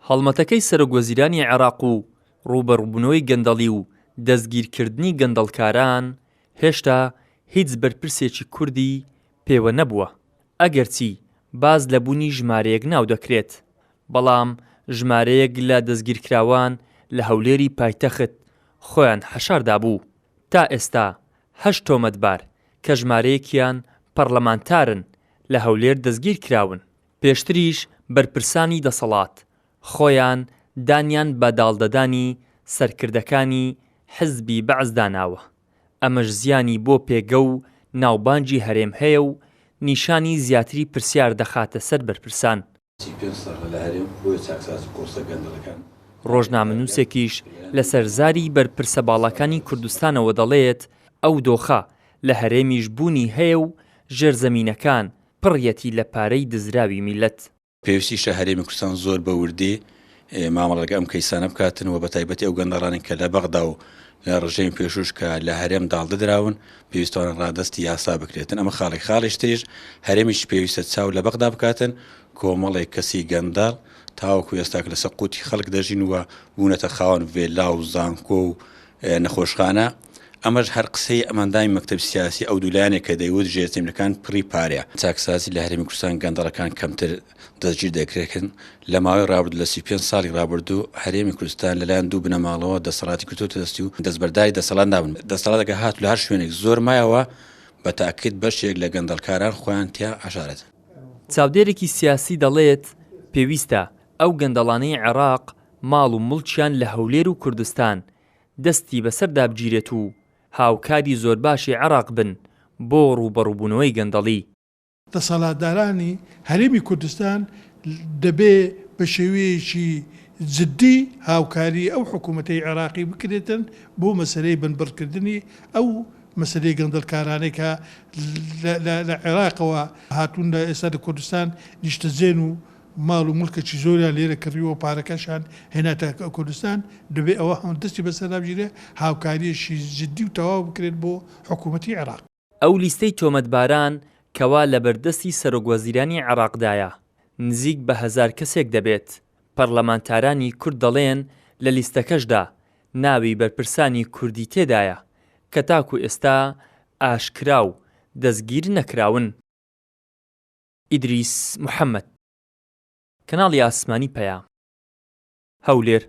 هەڵمەتەکەی سەرۆکوەزیرانی عێراق و ڕووبەڕووبوونەوەی گەندەڵی و دەستگیرکردنی گەندەڵکاران هێشتا هیچ بەرپرسێکی کوردی پێوە نەبووە، ئەگەرچی باس لە بوونی ژمارەیەک ناو دەکرێت، بەڵام ژمارەیەک لە دەستگیرکراوان لە هەولێری پایتەخت خۆیان حەشاردابوو، تا ئێستا هەشت تۆمەتبار کە ژمارەیەکیان پەڕلەمانتارن لە هەولێر دەستگیرکراون. پێشتریش بەرپرسانی دەسەڵات خۆیان دانیان بە داڵدەدانی سەرکردەکانی حزبی بەعسدا ناوە، ئەمەش زیانی بۆ پێگە و ناوبانگی هەرێم هەیە و نیشانی زیاتری پرسیار دەخاتە سەر بەرپرسان. 35 ساڵە لە هەرێم، بۆیە چاکسازی قورسە، گەندەڵەکان. ڕۆژنامەنووسێکیش لەسەر زاری بەرپرسە باڵاکانی کوردستانەوە دەڵێت، ئەو دۆخە لە هەرێمیش بوونی هەیە و ژێرزەمینەکان پڕیەتی لە پارەی دزراوی میللەت. پێویستیشە هەرێمی کوردستان زۆر بە وردی مامەڵە لەگەڵ ئەم کەیسانە بکاتن و بەتایبەتی ئەو گەندەڵانەی کە لە بەغدا و لە ڕژێمی پێشووش کە لە هەرێم داڵدە دراون پێویستوانە ڕادەستی یاسا بکرێتن ئەمە خاڵێک خاڵیش تریش هەرێمیش پێویستە چاو لە بەغدا بکاتن کۆمەڵێک کەسی گەندەڵ تاوەکو ئێستاکە لەسەر قوتی خەڵک دەژین و بوونەتە خاوەن ڤێلا و زانکۆ و نەخۆشخانە، ئەمەش هەر قسەی ئەمەندامی مەکتەب سیاسی ئەو دوو لایەنێک کە دەیوت ژێرزەمینەکان پڕی پارەیە. چاکسازی لە هەرێمی کوردستان گەندەڵەکان کەمتر دەستگیر دەکرێن، لە ماوەی ڕابردوو لە 35 ساڵی ڕابردوو هەرێمی کوردستان لەلایەن دوو بنەماڵەوە دەسەڵاتی گرتۆتە دەستی و دەستبەرداری دەسەڵات نابن، دەسەڵات ئەگەر هاتوو لە هەر شوێنێک زۆر مایەوە بە تاکید بەشێک لە گەندەڵکاران خۆیان تیا حەشارەدەن. چاودێرێکی سیاسی دەڵێت، پێویستە ئەو گەندەڵانەی عێراق ماڵ و موڵکیان لە هەولێر و کوردستان دەستی بەسەردا بگیرێت و هاوکاری زۆرباشی عێراق بن بۆ ڕووبەڕووبوونەوەی گەندەڵی. دەسەڵاتدارانی هەرێمی کوردستان دەبێ بە شێوەیەکی جدی هاوکاری ئەو حکوومەتەی عێراقی بکرێتن بۆ مەسەلەی بنبڕکردنی ئەو مەسەلەی گەندەڵکارانەی کە لە عێراقەوە هاتوون لە ئێستا لە کوردستان نیشتەجێن و ماڵ و موڵکێکی زۆریان لێرە کڕیوە و پارەکەشیان هێناتە کوردستان، دەبێ ئەوە هەم دەستی بەسەردا بگیرێ، هاوکارییەکی جدی و تەواو بکرێت بۆ حکوومەتی عێراق. ئەو لیستەی تۆمەتباران کەوا لەبەردەستی سەرۆکوەزیرانی عێراقدایە، نزیک بە هەزار کەسێک دەبێت، پەرلەمانتارانی کورد دەڵێن لە لیستەکەشدا ناوی بەرپرسانی کوردی تێدایە کە تاکو ئێستا ئاشکرا و دەستگیر نەکراون. ئیدریس محەمەد، کەناڵی ئاسمانی پەیام، هەولێر.